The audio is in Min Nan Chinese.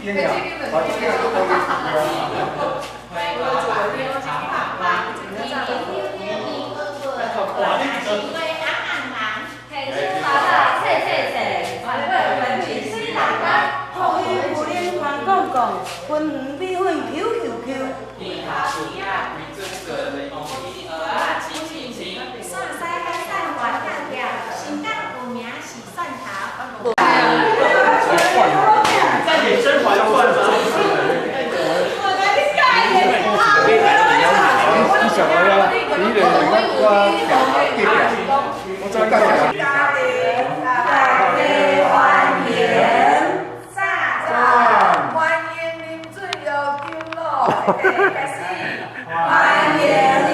間啊，啊，這間都可以提手芭樂，切切切，全國全民水人間。福有福奶寬廣廣，分園米粉 Q Q Q。陕西海產原價店，新港有名是蒜頭。在演《甄嬛傳》嗎？你想啊，你咧我我行隔壁，我再介紹。大家歡迎，讚，歡迎啉水藥酒咯，開始。歡迎啉